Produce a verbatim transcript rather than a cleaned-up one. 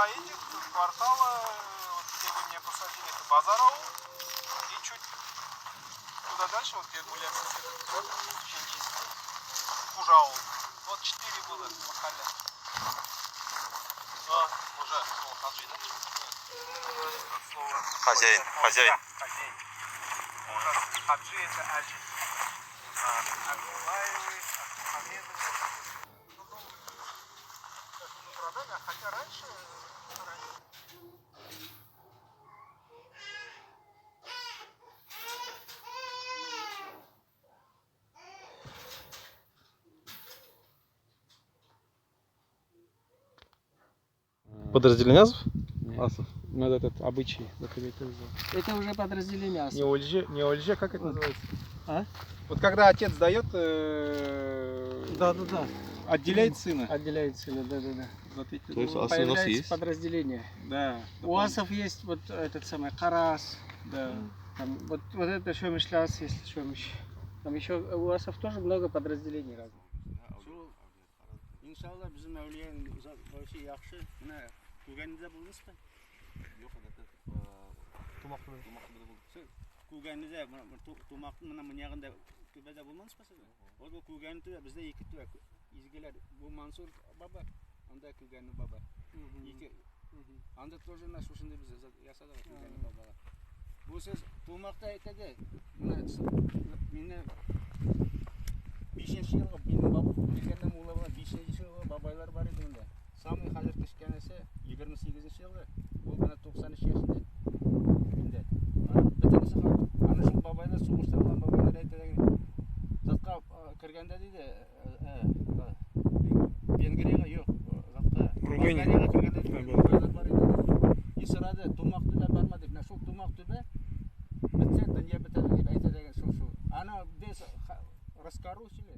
Этих квартала, вот где вы меня посадили, это Базар аул. И чуть туда дальше, вот где гуляем, вот, Кужа аул. Вот четыре было махалля. А, уже, о, Хаджи, да? От слова Хозяин, хозяин. Хозяин. Уже Хаджи это Аджи. А, Абдуллаевы, Абдулхамедовы. Хотя раньше, раньше Подразделение Асов? Нет. Асов. Ну, это этот обычный, это я тоже знаю. Это уже подразделение Асов. Не Ольже, не Ольже, как это называется? А? Вот когда отец сдаёт, э, Да, да, да. Отделяет сына. Отделяет сына, да, да, да. Вот эти То есть вот. Асов у нас Появляется есть? Подразделение. Да, У дополнительно. Асов есть вот этот самый Карас. Да. Там вот, вот это Шемишлас, если Шемиш. Там ещё у Асов тоже много подразделений разных. Иншалла, бизим аьвлияны вообще яхшы. Мине, Куьгенде болдынъызба? Йок, энди, э, Тумак туьбеде. Тумак туьбеде болдык. Сол Куьгенде, мине, мине Ту-, Тумактынъ мине мунавында туьбеде болмадынъызба сиз? Ол, ол Куьгенде туьбе, бизде эки туьбе. Изгилер, бу Мансур баба, анда Куьгенде баба. Мгм. Эки. Мгм. Анда тоже наш ушынды биз яса-, ясадык Куьгенде бабага. Бу сиз Тумакта айтады. Мине, с-, мине бесинши йылгы, миним баб-, билгеннен уллы болган бесинши йылгы бабайлар бар эди мунда. Самый аьзир кишкенеси йигирма сегизинши йылгы. Ол мине токсан уьш яшында. Энди. Ана битимиси калды. Ана сол бабайлар, сугышта болган бабайлар айтады. Затка, э, киргенде дейди, Э, э, да. Венгрияга йок, э, затка. Румыния. Болгарияга киргенде Болгария. Байлар бар эди. И сорады, Тумак туьбе барма деп. Мине сол Тумак туьбе битсе, дуныя битеди деп айтады экен сол, сол. Ана бес ха-, раскорочили.